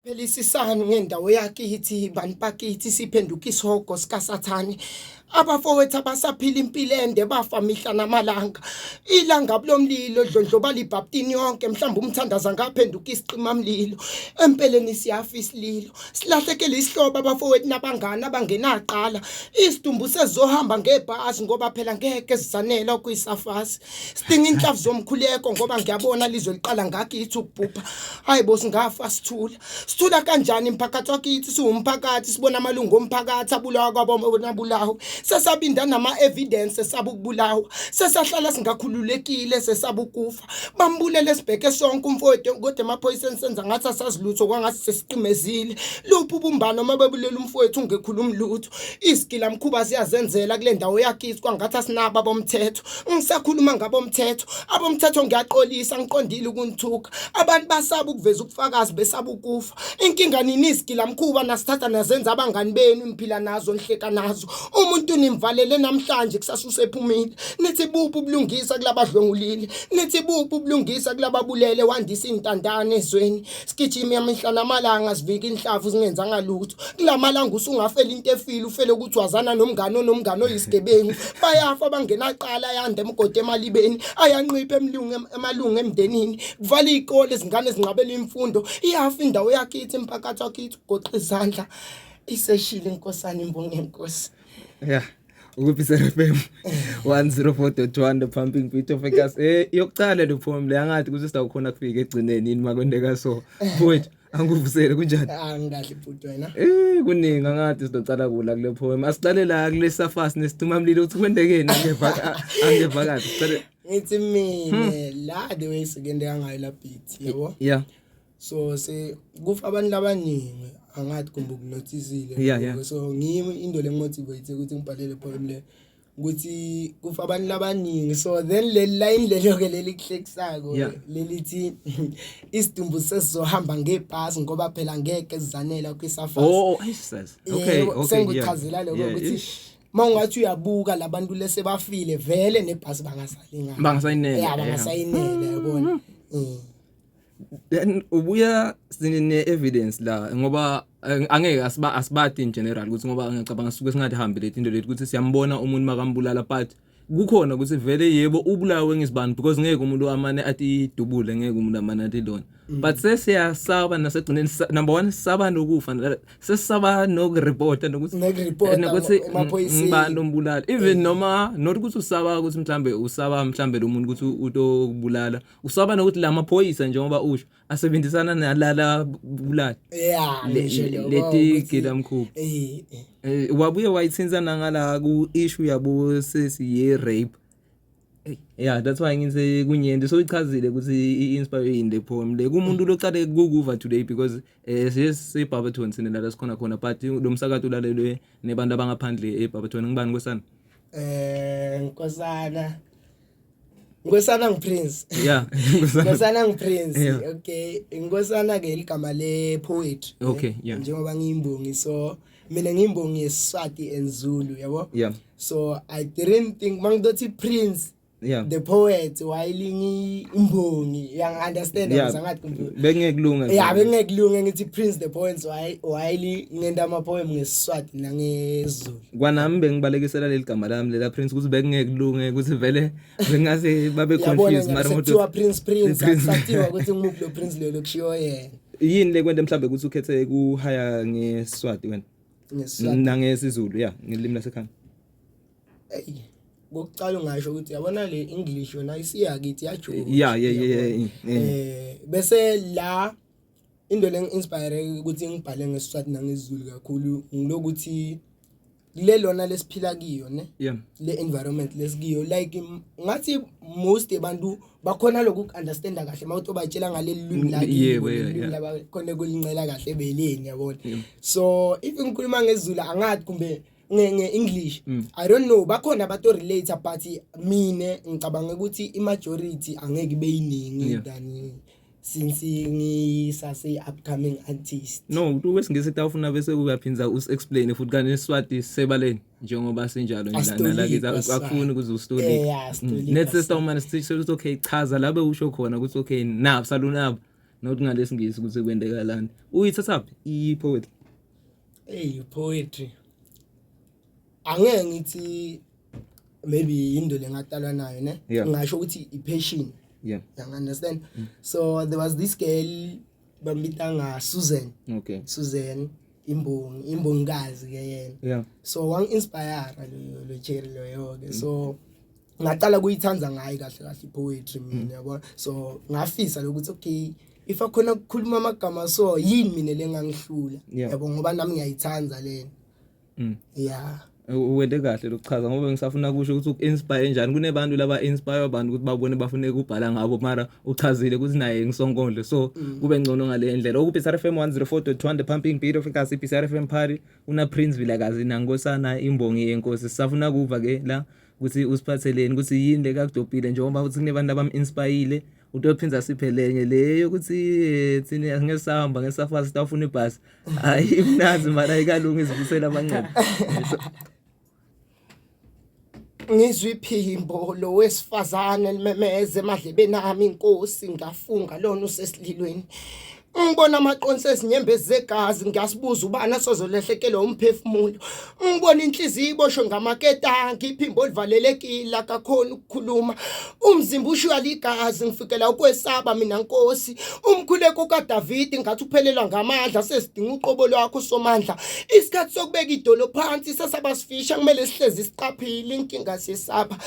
Phelisisani ngendawo yakithi bantu bakithi, siphenduka isihogo sikaSathane. Abafowethu abasaphila impilo ende bafa mihla namalanga. Ilanga lomlilo dlondlobala ibhaptini yonke, mhlawumbe umthandaza ngaphenduka isiqimamlilo. Empeleni siyafa isililo, silahlekele isihlobo abafowethu nabangani abangenaqala. Isidumbu sezizohamba ngebhasi ngoba phela ngeke sizanela kwisafasi. Sidinga inhlavu zomkhuleko ngoba ngiyabona lizwe liqala ngakithi ukubhubha. Hayi bo, singafa sithula. Sithula kanjani imphakathi wakithi? Siwumphakathi, sibona amalungu omphakathi abulawa kwabonabulawa. Sesabinda nama-evidence, sesaba ukubulawa. Sesahlala singakhululekile, sesaba ukufa. Bambulele sibheke sonke umfowethu, kodwa emaphoyiseni senza ngathi asazi lutho, kwangathi sesiqimezile. Luphi ubumbano uma bebulela umfowethu ungekhulumi lutho? Izigilamkhuba ziyazenzela kule ndawo yakithi kwangathi asinabo abomthetho. Ngisakhuluma ngabomthetho, abomthetho ngiyaqolisa, ngiqondile ukunithuka. Abantu basaba ukuveza ubufakazi, besaba ukufa. Inkinga nini izigilamkhuba nasithatha nazenza abangani benu, niphila nazo, nihleka nazo. Umuntu nimvalele namhlanje, kusasa usephumile. Nithi buphi ubulungisa kulabadlwengulile? Nithi buphi ubulungisa kulababulele? Wandisa iy'ntandane ezweni. Sigijima imihla namalanga sivika inhlavu singenzanga lutho. Kulamalanga usungafela into efile, ufele ukuthi wazana nomngane onomngane oyisigebengu. Bayafa abangenaqala, ayanda emgodi emalibeni, ayanqipha emlungu emalungu emndenini. Kuvala iy'kole, izingane zinqabela imfundo. Iyafa indawo yakithi, imphakathi wakithi ugoqa izandla. Iseshile inkosana imbongi yenkosi. Yeah. Ukuphi FM 104.1, the pumping beat of Vegas. Yokucala le poem le, angathi ukuthi sitawukhona kufika egcineni yini makwendeka so. Mfowethu, angikuvusele, kunjani? Ah, ngikahle bhuti, wena? Kuningi angathi sizocala kula kule poem. Asiqale la kule safasi nesicima mlilo ukuthi kwendekeni, angeva angeva kahle. Sicale Ngithi mina la, the way sekendeka ngayo la beat, yabo. So se kufa abantu abaningi, angathi kumbe ukunotisile. So ngimi into lengimotivate ukuthi ngibhalele poem le ukuthi kufa abantu labaningi. So then le line lelo ke leli kuhlekisako lelithi isidumbu sesizohamba ngebhasi ngoba phela ngeke sizanela kwisafasi. Oh, ayisas. Okay. Sengikuchazela lokho ukuthi mawungathi uyabuka labantu lesebafile vele nebhasi bangasali ngayo. Bangasayinele. Yeah, bangasayinele, yabona. Then ubuya sine evidence la ngoba angeke asiba asibati in general ukuthi ngoba ngiyacabanga sisuke singathi hambe leti into leti ukuthi siyambona umuntu makambulala, but kukhona ukuthi vele yebo ubulawe ngisibani, because ngeke umuntu amane athi dubule, ngeke umuntu amane athi lona, but sesiyasaba nasegcineni. Number one, sisaba nokufa, sesisaba nokuripota nokuthi Nokuripota nokuthi emaphoyiseni. Ngibani lombulala, even noma not ukuthi usaba ukuthi mhlambe usaba mhlambe lo muntu ukuthi utokubulala, usaba nokuthi la maphoyisa, njengoba usho, asebenzisana nalala bulala. Ngisho lokho leti gilamkhuba. Wabuye wayithinta nangala ku issue yabo sesi ye rape. Yeah, that's why ngithi kunyenti. So ichazile ukuthi i-inspire yini le poem le kumuntu locale kukuva today, because siye seBarberton sine la sikhona khona, but lo msakato ulalelwe nebantu abangaphandle eBarberton. Ngibani kwesana? Nkosana. Nkosana ngiPrince. Nkosana ngiPrince. Okay, inkosana ke igama le poetry. Njengoba ngiyimbongi, so mina ngiyimbongi yeSwati and Zulu, yabo. So I didn't think mangidothi Prince the poet while ngiyimbongi, you understand? Angathi kumbe Bengekulunga. Yeah, bengekulunga ngithi Prince the poet while ngenda ama poem ngeSwati nangeZulu. Kwanami bengibalekisela leli gama lami lela Prince ukuthi bekungekulunge ukuthi vele bengase babe confused mara kuthiwa Prince Prince, akusathiwa ukuthi ngimuphi lo Prince lo lokushiwo yena. Yini le kwento mhlambe ukuthi ukhethe kuhaya ngeSwati wena NgeSwati nangesiZulu, yeah, ngelimi lasekhaya? Ey, kokucala ungasho ukuthi yabona le English yona isiyakithi yajoka. Bese la into le ngi-inspire ukuthi ngibhale ngeSiswati nangeZulu kakhulu ngilokuthi kule lona lesiphila kiyo ne le environment lesikiyo, like ngathi most abantu bakhona lokhu uku-understanda kahle mawuthi ubatshela ngaleli lwimi lakibo, leli lwimi labakhona kulincela kahle ebeleni, yabona. So if ngikhuluma ngesiZulu, angathi kumbe nge-English, I don't know, bakhona abato relate, but mine ngicabanga ukuthi i-majority angeke ibe yiningi than since ngisase upcoming artist. No, umuntu wesingisi tawufuna bese uyaphinza us-explain futhi, kanti isiSwati sebaleni njengoba sinjalo nje Asitolikwa, nalakithi akufuni ukuze usitolike. Yeah, asitolikwa. Nethi sesitawumane sisho ukuthi okay, chaza la bewusho khona ukuthi okay, nabo salunabo. Not ngalesingisi ukuthi kwentekalani. Uyithathaphi i-poetry? Hey, poetry. Angeke ngithi maybe into lengatalwa nayo ne. Ngisho ukuthi i-passion. You understand? So there was this girl bambita nga Susan. Susan imbongi, imbongikazi ke yena. So wangi-inspire lo cherry loyo ke. So ngaqala kuyithanda ngayi kahle kahle i-poetry mina, yabona. So ngafisa lokuthi okay, if akhona ukukhuluma amagama so yini mina lengangihlula, yabo, ngoba nami ngiyayithanda lena. Yeah. Uwente kahle lokuchaza ngoba ngisafuna kusho ukuthi uku-inspire njani kunebantu laba inspire abantu ukuthi babone bafune ukubhala ngabo, mara uchazile ukuthi naye ngisonkondlo, so kube ngcono ngale ndlela. Oku-BCR FM 104.1, the pumping beat of ikasi, BCR FM party, una Prince Vilakazi nankosana imbongi yenkosi. Sisafuna kuva ke la ukuthi usiphatheleni, ukuthi yini lekakudobhile, njengoba ukuthi kunebantu abam-inspire-ile. Utophinza siphe lenye le yokuthi thina angeke sahamba ngesafari sitawufuna ibhasi. Hayi, imnazi mara ayikalungi, izivusela amanxeba. So, Ngizwe iphimbo lo wesifazane limemeze emadlebeni ami, inkosi, ngafunga lona usesililweni. Ngibona amaqonsi ezinyembezi zegazi, ngiyasibuza ubani asozolehlekelwa umphefumulo. Ngibona inhliziyo iboshwe ngamaketangi, iphimbo livalelekile, akakhona ukukhuluma, umzimba ushuywa ligazi. Ngifikela ukwesaba mina nkosi. Umkhuleko kaDavidi ngathi uphelelwa ngamandla, sesidinga uqobo lwakho somandla. Isikhathi sokubeka idolo phansi sesabasifisha, kumele sihlezi siqaphile, inkinga siyesaba.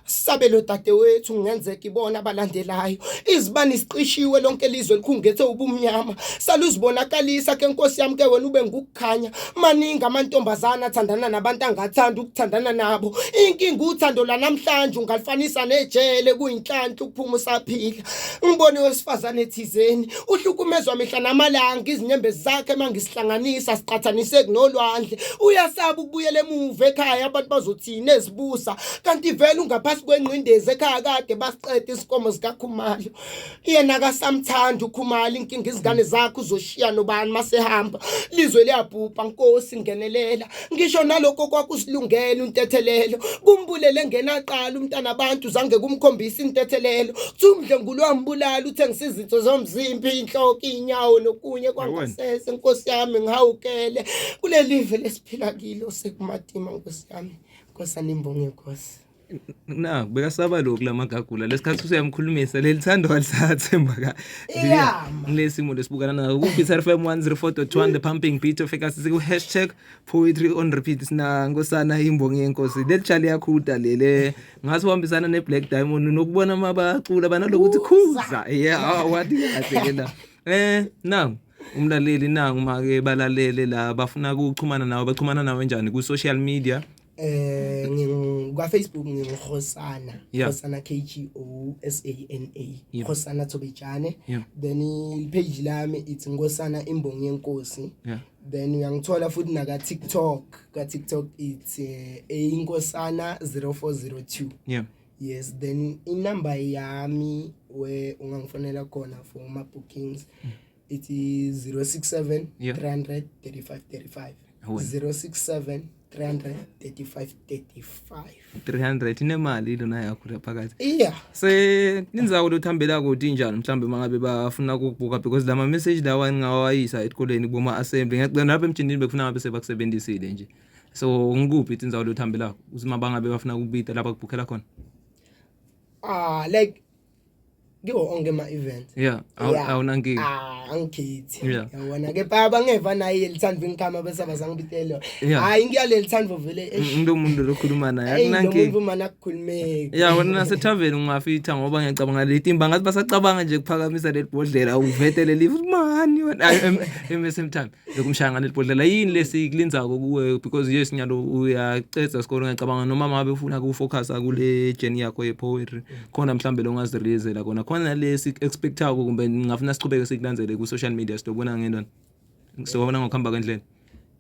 Sabelo dadewethu, kungenzeka ibona abalandelayo. Izibani siqishiwe, lonke lizwe likhungethe ubumnyama. Saluzibonakalisa ke nkosi yami, ke wena ube ngukukhanya. Maningi amantombazana athandana nabantu angathanda ukuthandana nabo. Inkinga uthando lanamhlanje ungalifanisa nejele, kuyinhlanhla ukuphuma usaphila. Ngibone wesifazane ethizeni uhlukumezwa mihla namalanga, izinyembezi zakhe mangisihlanganisa siqhathanise kunolwandle. Uyasaba ukubuyela emuva ekhaya, abantu bazothini ezibusa, kanti vele ungaphasi kwengcindezi ekhaya, kade basiqeda isikomo sikaKhumalo. Yena akasamthanda uKhumalo, inkinga izingane zakhe uzoshiya nobani masehamba. Lizwe liyabhubha nkosi, ngenelela. Ngisho nalokho kwakusilungela untethelelo kumbulele engenaqala umntana abantu, zange kumkhombisa intethelelo. Kuthiwa umdlengulu wambulala uthengisa izinto zomzimba, inhloko, inyawo nokunye kwangasese. Nkosi yami, ngihawukele kuleli live lesiphila kilo, sekumatima nkosi yami. Nkosana imbongi yenkosi. Na bekasaba lokhu lamagagula lesikhathi usuyamkhulumisa leli thando alisathemba ka Iyama. Kulesimo lesibukana nayo ku BCR FM 104.1, the pumping beat of ekasi, siku #poetry on repeat. Sina nkosana imbongi yenkosi. Leli jali yakhuda lele ngathi uhambisana ne Black Diamond nokubona mabacula banalokuthi khuza. Yeah, wathi kahle ke la. Now umlaleli nangu make balalele la bafuna ukuxhumana nawe, baxhumana nawe njani ku social media? Kwa Facebook nginguKgosana, Kgosana, K G O S A N A, Kgosana Thobejane. Then i-page lami it's Nkosana Imbongi Yenkosi. Then uyangithola futhi naka TikTok, ka TikTok it's Inkosana 0402. Yes, then inumber yami where ungangifonela khona for ma bookings, it is 067 300 35 35. 067 300 35 35. 300 inemali lona yakho la phakathi. Yeah. Se indzawo lothambela kuthi injani mhlambe mangabe bafuna ukubuka, because lama message lawa ngingawayisa esikoleni kuboma assembly, ngiyacela lapha emjindini bekufuna ngabe sebakusebenzisile nje. So ngikuphi indzawo lothambela ukuthi mabangabe bafuna ukubita lapha kubhukhela khona? Ah, like kiwo onke ama events. Yeah, awunankinga. Ah, angikhethi. Yabona ke baba ngeva naye lithando inkhama bese abazangibitelo. Hayi, ngiyaleli thando vele. Eish. Ngilo muntu lokhuluma naye. Ey, lo akunankinga. Muntu mana akukhulumeki. Ya, wena nasethaveni ungafitha ngoba ngiyacabanga le timba ngathi basacabanga nje kuphakamisa leli bhodlela uvetele live mani wena. Ayi, same time lokumshaya ngaleli bhodlela yini lesikulinzako kuwe, because yes, nyalo uyacedza isikole, ngiyacabanga noma ngabe ufuna ukufocus kule journey yakho ye-poetry khona mhlambe lo ongazireleasela kona khona lesi expectako, kumbe ngingafuna sichubeke sikulandzele ku-social media, sitobona ngendona, sitobona ngokuhamba kwendlela.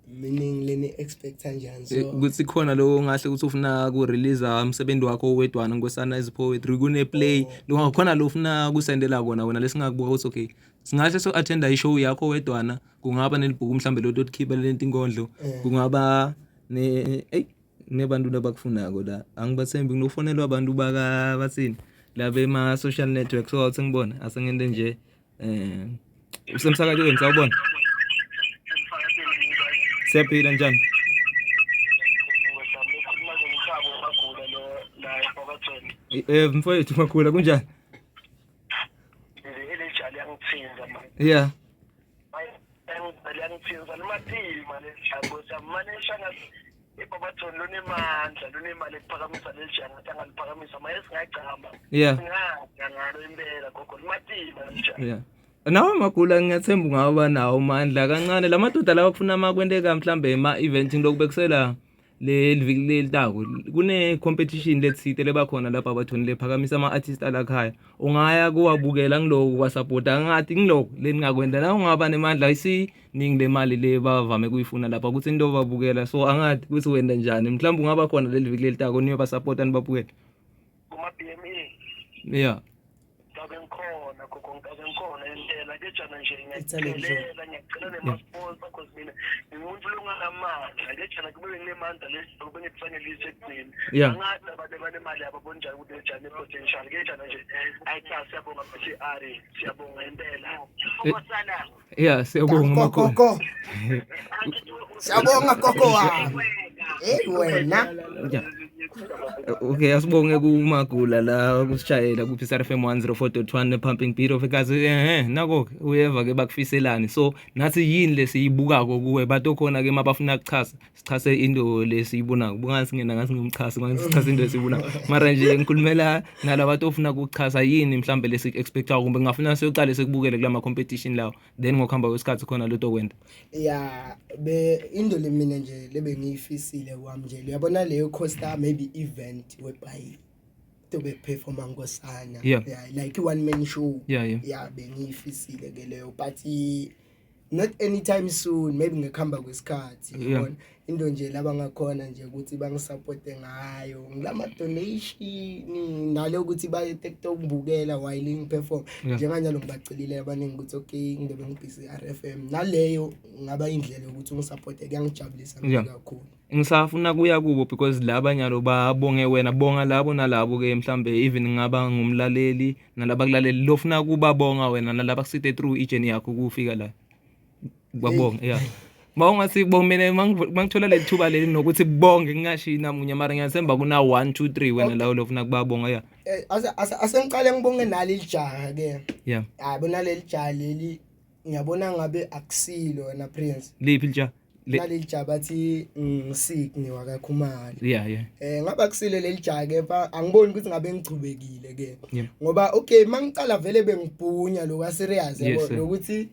Meaning leni expect kanjani? So Ukuthi khona lo ngahle ukuthi ufuna ku-release umsebenzi wakho wedwana nkosana as poetry kune play lo khona lo ufuna kusendela kona wena lesingakubuka ukuthi okay, singahle so attenda i-show yakho wedwana, kungaba nelibhuku mhlambe lo totikhipha lento inkondlo, kungaba ne ey kunebantu labakufunako la, angibathembi, nginofonelwa abantu baka bathini la bema social network, so awuthi ngibona asengente nje. Usemsakazweni, sawubona. Siyaphila, njani? Mfowethu Makhula, kunjani? Lelijali yangithinza manje. Liyangithinza limatima lelijali ukuthi amane shangathi iBarberton lunemandla, lunemali ekuphakamisa lelijali, ngathi angaliphakamisa maye singagcama. Singadla ngalo impela gogo, limatima lelijali. Yeah. Nawe Magula ngiyathemba ungaba nawo mandla kancane lamadoda lawa kufuna makwenteka mhlambe ema event lokubekisela leli viki lelitako kune competition letsite lebakhona lapha abathoni lephakamisa ama artist alakhaya ungaya kuwabukela ngiloko kwasupport angathi ngiloko leningakwenda la ungaba nemandla isiningi lemali le bavame kuyifuna lapha ukuthi into babukela so angathi ukuthi wenda njani mhlawumbe ungaba khona leli viki lelitako niyoba support anibabukele kuma BME. Yeah. Ngabe ngikhona gogo, ngabe ngikhona impela kejana nje, ngiyakucelela, ngiyacela nema-sponsor cause mina ngimuntu longanamandla kejana, kube nginemandla lesi kube ngikufanelise ekugcini. Angazi abantu abanemali yabo bonjani ukuthi lejana i-potential kejana nje. Ayi cha, siyabonga BCR, siyabonga impela. Yeah, siyabonga Makhulu. Gogo. Siyabonga gogo wami. Hey wena. Yeah. Okay, asibonge kuMagula la kusishayela ku PSR FM 104.1 Pumping Beat of Igazi. Nako uyeva ke bakufiselani. So nathi yini lesiyibukako kuwe bato khona ke mabafuna kuchaza sichase into lesiyibonako. Bungathi singena ngathi ngumchazi ngathi sichaze into esiyibonako. Mara nje ngikhulumela nalabantu ofuna ukuchaza yini mhlambe lesi expectayo kumbe ngafuna siyoqale sekubukele kulama competition lawo then ngokuhamba kwesikhathi khona lento kwenda. Yeah, be into le mina nje lebe ngiyifisile kwami nje. Uyabona leyo coaster maybe event whereby to be performa ngosana. Yeah, like one man show. Yeah, bengiyifisile ke leyo, but not anytime soon, maybe ngekuhamba kwesikhathi, yabona. Into nje laba ngakhona nje ukuthi bangisupporte ngayo ngilama donation nalo ukuthi baye TikTok ngibukela while ngiperform. Njenganjalo ngibacelile abaningi ukuthi okay, ngibe ngibhizi RFM naleyo ngaba indlela yokuthi ungisupporte, kuyangijabulisa mina kakhulu. Ngisafuna kuya kubo because laba nyalo babonge wena, bonga labo nalabo ke mhlambe even ngaba ngumlaleli nalaba kulaleli lofuna kubabonga wena nalaba kusite through ijourney yakho kufika la babonge. Yeah, mawungathi bomina mangithola leli thuba leli nokuthi bonge ngingashiyi namunye mara ngiyathemba kuna 1 2 3 wena lawo lofuna kubabonga. Yeah. Ase ngiqale ngibonge nali lijaha ke. Yabona leli jaha leli, ngiyabona ngabe akusilo wena Prince. Liphi lija? Naleli jaha bathi ngisikni wakaKhumalo. yeah yeah Ngaba kusile leli jaha ke, angiboni ukuthi ngabe ngichubekile ke. Ngoba okay, mangicala vele bengibhunya lo ka serious, yabo, lokuthi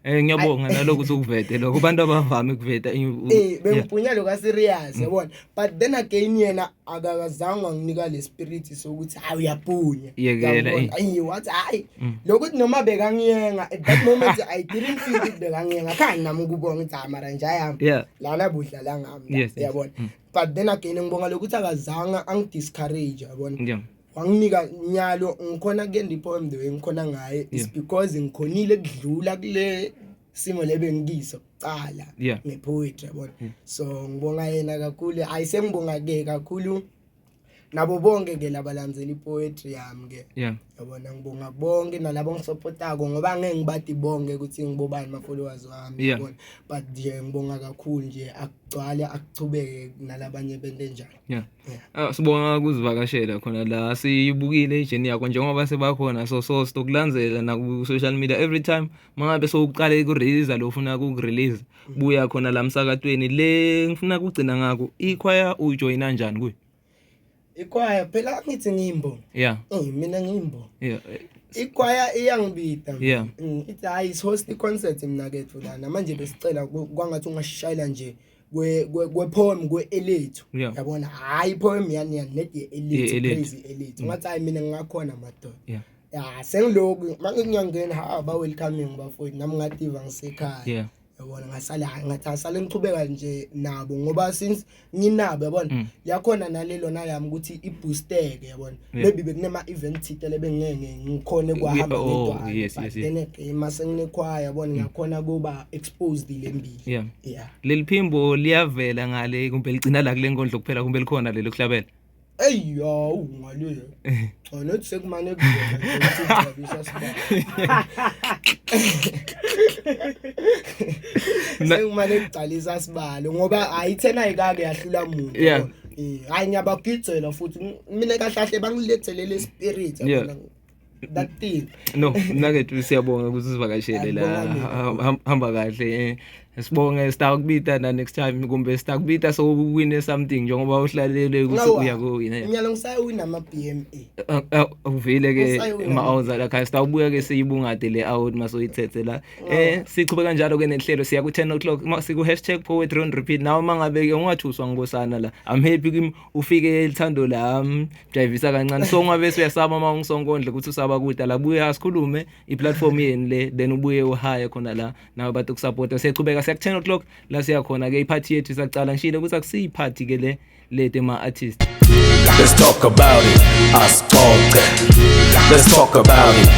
Ngiyabonga naloku ukuvete lokho, abantu abavame ukuveta. Bengibhunya lo ka serious, yabona, but then again yena akakazange wanginika le spirit sokuthi hayi, uyabhunya. Yekela. Ayi, wathi hayi, lokuthi noma bekangiyenga at that moment, I didn't feel ukuthi bekangiyenga, khani nami ukubonga ukuthi hayi, mara nje ayami lana budlala ngami la, yabona. But then again ngibonga lokuthi akazange angidiscourage, yabona. Wanginika nyalo ngikhona kuyenda ipoem the way ngikhona ngaye is because ngikhonile kudlula kule simo lebe ngikiso kucala ngepoetry, yabona. So ngibonga yena kakhulu. Hayi, sengibonga ke kakhulu nabo bonke ke labalandzela ipoetry yami ke. Yabona, ngibonga bonke nalabo ngisupportako ngoba angeke ngibati bonke ukuthi ngibobani ma followers wami, yabona, but nje ngibonga kakhulu nje, akugcwale, akuchubeke nalabanye bento enjalo. Yeah. Sibonga ukuzivakashela khona la, siyibukile ijourney yakho njengoba sebakhona, so sitokulandzela na ku social media every time mangabe sowuqale ku release lo ufuna ku release, buya khona la emsakatweni. Le ngifuna kugcina ngako, ikhwaya ujoyina kanjani kuyo? Ikwaya phela ngithi ngiyimbo. Mina ngiyimbo. Ikwaya iyangibida. Ithi hayi, host i-concert mina kethu lana manje besicela kwangathi ungashayela nje kwe poem kwe elethu. Yabona, hayi, poem yani yani net ye elethu. Ye-elethu. Praise elethu, ngathi hayi, mina ngingakhona madoda. Ya, sengiloku mangingiyangena, ha, ba welcoming bafowethu, nami ngativa ngisekhaya. Yabona, ngasala, hayi, ngathi asale ngichubeka nje nabo ngoba since nginabo, yabona, yakhona nalelo nayami ukuthi iboosteke, yabona. Maybe bekunema event thite lebengeke ngikhone kuhamba ngedwa, but then again mase nginekhwaya, yabona, ngiyakhona kuba exposed lembili. Yeah. Leli phimbo liyavela ngale kumbe ligcina la kule nkondlo kuphela kumbe likhona leli kuhlabela? Eyi ya, ngale cha, nothi sekumane kuvela nje ukuthi ngijabulisa sibaba. Sengimane kugcalisa sibalo ngoba ayithena ayikake yahlula muntu. Eh, hayi, ngiyabagijela futhi mina kahle kahle bangilethele le spirit, yabona, that thing. No, mnakethu, siyabonga ukuthi usivakashele la. Ngiyabonga mina. Hamba kahle, eh. Sibonge, sitakubita na next time kumbe sitakubita so wine something njengoba uhlalele ukuthi Ngawa, uyakuwina. Ngiyalo ngisayowina ama-BMA. Uvile ke. Usayowina. Ma-awuza la khaya, sitawubuya ke siyibungade le out masoyithethe la. Sichube kanjalo ke nenhlelo, siya ku 10 o'clock siku #PoetryOnRepeat. Nawe mangabe ke ungathuswa ngikosana la, I'm happy kimi ufike elithando lami jayivisa kancane, so ungabe usuyasaba uma ungisonkondlo ukuthi usaba kuda la, buya asikhulume, i-platform yeni le, then ubuye uhaye khona la nawe bathi ukusupporta. Siyachubeka, siya ku 10 o'clock la siya khona ke, iphathi yethu isaqala. Ngishilo ukuthi akusiyi-party ke le lete ma-artist. Let's talk about it. Asixoxe. Let's talk about it.